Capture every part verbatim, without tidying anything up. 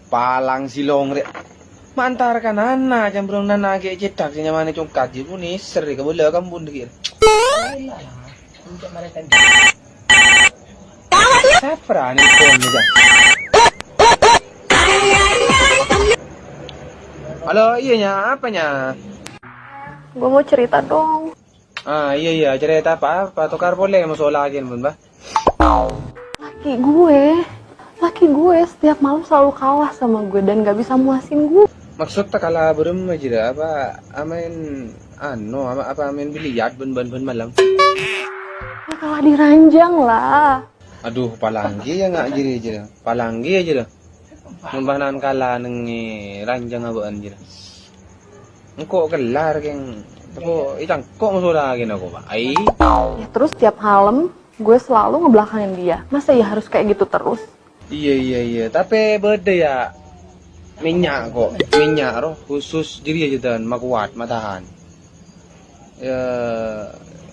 Palang silong rè. Mantar ka nana, jhâmbhârâng nana ghi' cèṭak sè nyamana congkat, jiyâ pon èsèr rè, kabâlâ kampon dhâggi'. Sapa ra nelpon, jâ? Halo, iyâ, Nya, apa, Nya? Gue mau cerita dong. Ah, iyâ, iyâ, carèta apa? Apa tokar polè masalah ghi' pon, Bah? Laki gue, laki gue setiap malam selalu kalah sama gue dan gak bisa muasin gue. Maksudnya kalah bârâmma jârèya? Apa maèn anu, apa, apa maèn biliar bân, bân, bân malem? Ya kalah di ranjang lah. Aduh, palangghi ya nga' jârèya, jârèya. Palangghi ya jârèya. Mon bâ'na kalah neng è ranjang abâ'na jârèya. Engko' kellar, Keng. Engko' ècangko' masalah ghi' engko', Pak. Ai. Ya terus tiap malam gue selalu ngebelakangin dia. Masa ya harus kayak gitu terus? Iyâ, iyâ, iyâ. Tapè bâdâ ya mènnya' ko'. Mènnya' ro khusus jârèya jâ' tan makowat, matahan. Ya,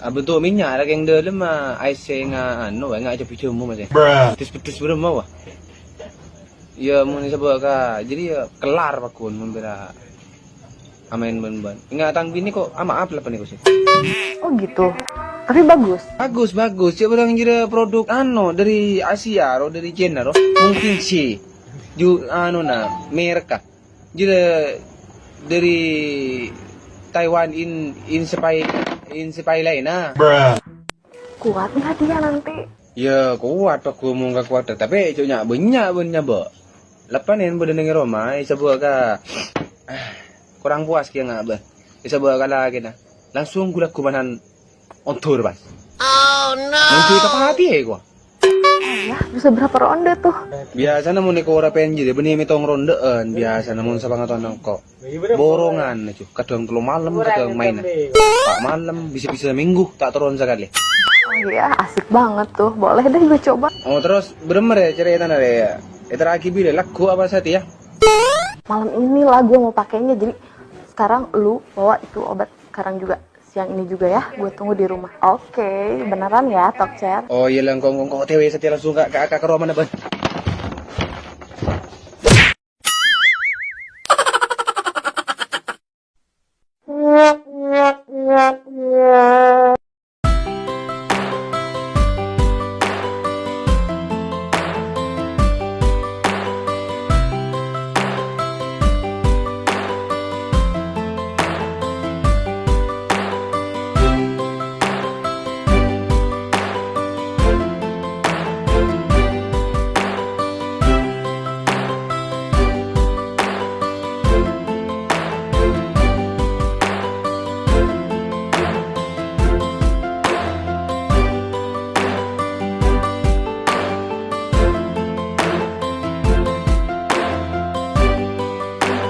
abentuk mènnya' ra keng dâlem, ah, aèssè nga-, anu, nga' cabbhi jhâmo, Mas, ya. Pedes-pedes bârâmma, wah. Ya, mon sabâ' ka, jârèya kellar pagghun mon pèra' amaèn bân-bân. Enga' tang binè ko' amaap la panèko sih. Oh gitu. Tapi bagus. Bagus, bagus. Cè' bârâng jârèya produk anu, dâri Asia ro, dâri Cina ro. Mungkin sih. Ju, anu na, merek ka. Jârèya dâri Taiwan in, in sepai, in sepai laènna. Kuat nggak dia nanti? Ya, kuat, aku omong ka kuat. Tapè jâ' nya-, bânnya' bân nyabâ'. Leppa'en bâdâ neng roma, èsabâ' ka, kurang puas kèya nga' bâ. Èsabâ' ka lakèna. Langsung gu-lagghu bân ondur, pas. Oh, no. Ondur ka pati, ya, gua. Ya, bisa berapa ronde tuh? Biasana mon èko ora penjir, ya, bânnè mètong ronde'an. Biasana mon sapangaton engko'. Borongan, aja. Kadhâng tello malem, kadhâng maèn. Empat malem, bisa-bisa minggu, ta' toron sakalè. Oh iya, asik banget tuh. Boleh deh gue coba. Oh, terros bârâmma rè carètana rè? Èterraghi bilâ, lagghu apa satèya? Malam inilah gue mau pakainya. Jadi sekarang lu bawa itu obat sekarang juga. Siang ini juga ya, gue tunggu di rumah. Oke, beneran ya, Tokcer? Oh iyâ, la, engko', engko', engko' tèwè satèya langsung ka, ka, ka, ka romana, Bân.